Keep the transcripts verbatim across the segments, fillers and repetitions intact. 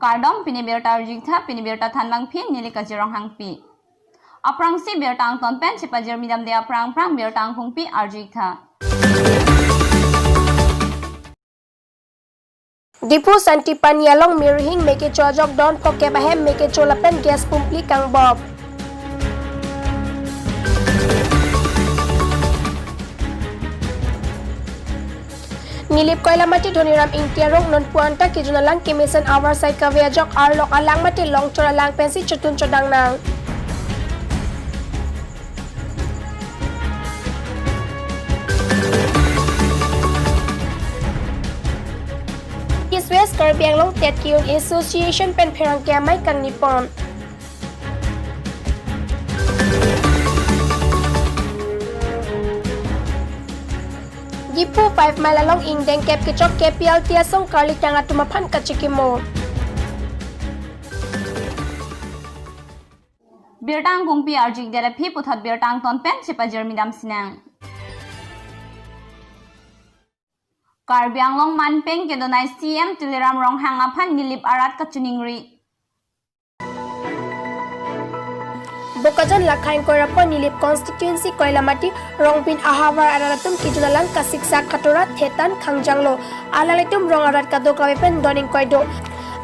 Kardom, pini birta arjutha, pini birta thanbangpi neli Kajir Ronghangpi. Aphrangsi birta angton pen chepajirmi damde aphrang aphrang birta angkungpi arjutha. Diphu Santipani along Mirhing mekecho ajok don phokep ahem mekecho lapen gas pumpli kangbop. Nilip Koilamati Dhoniram Ingti arong nonpu anta kejun alang kemesen avar sai kave ajok arlok alang mate longchor alang pensi chotun chodang nang. East West Karbi Anglong Tet Ki-un Association pen pherangke amei kangni pon. Diphu five Mile along ingdeng kep kechok K P L T asong karlitang atum aphan kachikimo. Birta angkungpi arjutha, pini puthot birta angton pen chepajirmi dam sinang. Karbi Anglong manpeng kedonai C M Tuliram Ronghang aphan Nilip arat kachiningri. Bokajan Lakha ingkoi ra pho Nilip constituency Koilamati Rongbin ahavar arat atum kejun alang kasiksak khatura thetan khangjanglo. Alanglitum rong arat kadokave pen don ingkoi do.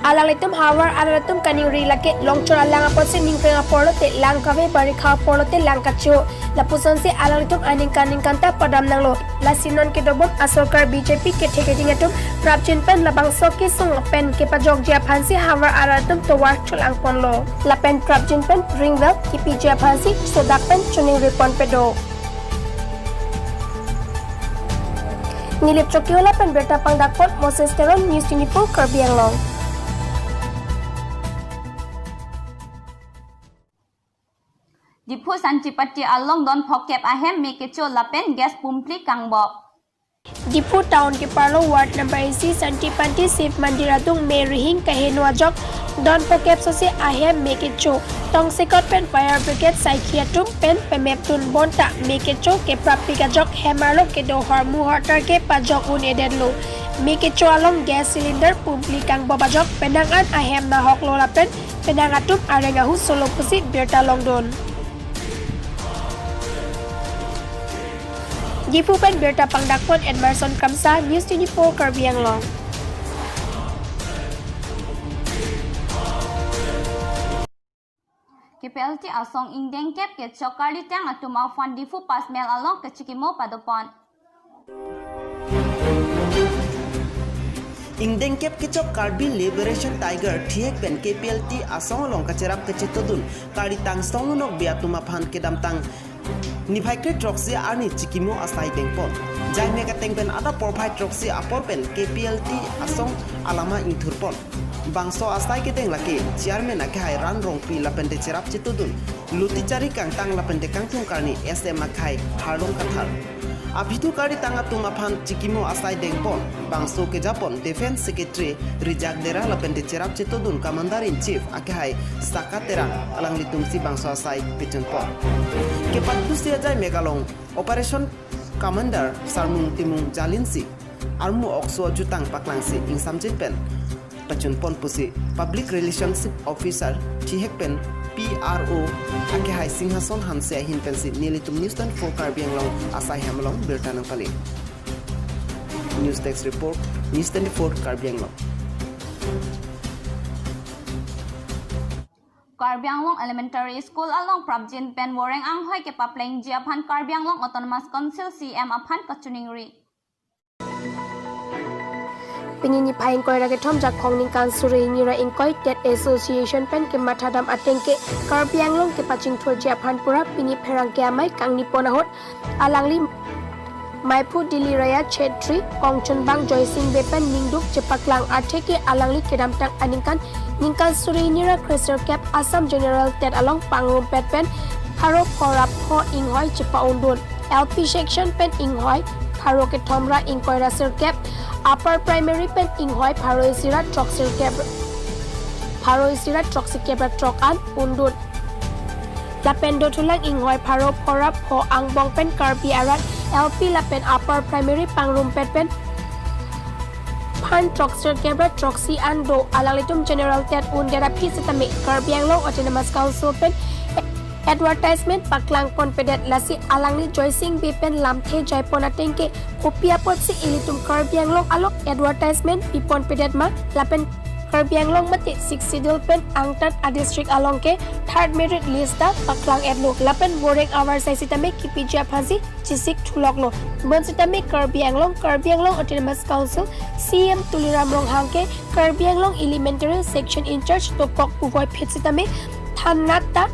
Alanglitum havar arat atum kaningri lake longchor alang apotsi ningkreng apor lote lang kave, barikha apor lote lang kacho. Lapusonsi alanglitum aningkan ningkan ta padam nanglo. Lasi non kedobom asorkar B J P kethe keding atum prapjin pen labangso kesung pen kepajokji aphansi havar arat atum tovar cholang ponlo. Lapen prapjin pen ringwell kepiji aphansi sodak pen chiningri ponpe do. Nilip Chokihola pen birta pangdak pon Moses Teron, News twenty-four Karbi Anglong. Diphu Santipani along don phokep ahem mekecho lapen gas pumpli kangbop. Diphu town keparlo ward number eighty Santipani Shiv Mandir adung Mirhing kaheno ajok don phokep sose ahem mekecho. Tongsekot pen fire brigade saikhi atum pen pemepdun bonta mekecho keprapik ajok hem arlo kedo hormu hortar kepajok un-edetlo. Mekecho along gas cylinder pumpli kangbop ajok penang an ahem nahoklo lapen penang atum areng ahu solo pusi birta longdun. Diphu pen birta pangdak pon Edmerson Kramsa, News twenty-four Karbi Anglong. K P L T asong ingdeng kep kechok karlitang atum aphan Diphu five Mile along kachikimo padopon. Ingdeng kep kechok Karbi Liberation Tiger thihek pen K P L T asong along kacherap kachetodun karlitang songnok bi atum aphan kedamtang niphai kre throksi arni chikimo asai dengpon. Jaime kateng pen adap porphai throksi apor pen K P L T asong alama ingthurpon. Bangso asai kedeng lake chairman akehai Ran Rongpi lapente cherap chetodun, luti chari kangtang lapente kangthung karni S M akehai Harlong Kathar. Aphi thu karlitang atum aphan chikimo asai dengpon, bangso kejapon Defence Secretary Rijak Dera lapente cherap chetodun Commander in Chief akehai Saka Terang alanglitumsi bangso asai pechunpon. Kepatdusi ajai megalong Operation Commander Sarmung Timung jalinsi armu okso jutang paklangsi ingsamjin pen pachunpon pusi Public Relationship Officer thihek pen P R O akehai Singhason Hanse ahin pensi nelitum News twenty-four Karbi Anglong asai hem along birta nangpali. News Desk Report, News twenty-four Karbi Anglong. Karbi Anglong Elementary School along prapjin pen voreng anghoi kepaplengji aphan Karbi Anglong Autonomous Council C M aphan kachiningri. Pini niphai ingkoi ra kethom Jakhong ningkan suri hini ra ingkoi Tet Association pen kemathadam ateng ke Karbi Anglong kepachingthurji aphan pura pini pherangke amei kangni pon ahut alangli Maiphu Dili Raya Chetri, Kongchunbang Joysing Bey pen ningduk chepaklang atheke alangli kedamtang aningkan ningkan suri hini ra kre sirkep Assam General Tet along pangrumpet pen pharo pho ra pho inghoi chepa-undun. L P section pen inghoi pharo kethom ra ingkoi ra sirkep, Upper Primary pen inghoi pharo isi ra throk sirkep, pharo isi ra throk sirkep ra throk an undun. Lapen dothulang inghoi pharo pho ra pho angbong pen Karbi arat L P lapen Upper Primary pangrumpet pen han throksir kep ra throksi an do. Alanglitum general TET un det aphi sitame Karbi Anglong Autonomous Council pen advertisement paklang ponpedet, lasi alangli Joysing Bey pen lamthe jaipon ateng ke kopi apotsi ilitum Karbi Anglong along advertisement piponpedet ma, lapen Karbi Anglong mate Sixth Schedule pen angtan adistrict along ke third merit list ta paklang-etlo, lapen boreng avarsai sitame kipiji aphansi chesik thuloklo. Bonsitame Karbi Anglong, Karbi Anglong Autonomous Council CEM Tuliram Ronghang ke Karbi Anglong Elementary Section in-charge dokok puvoiphit sitame thangnat ta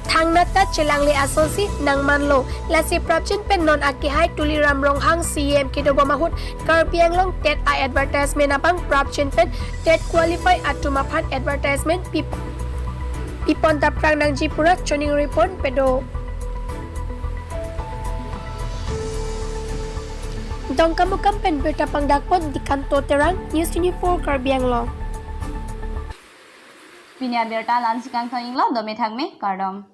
thangnat ta chelangle asonsi nangmanlo. Lasi prapjin pen non akehai Tuliram Ronghang CEM kedobom ahut Karbi Anglong TET a-advertisement abang prapjin pen TET qualify atum aphan advertisement pip pipon ta prang nangji pura choning ripon pedo. Dongkamukam pen birta pangdakpon Dikanto Terang, News twenty-four Karbi Anglong. Pini abirta la-ansi kangthong inglo, dome thakme, kardom.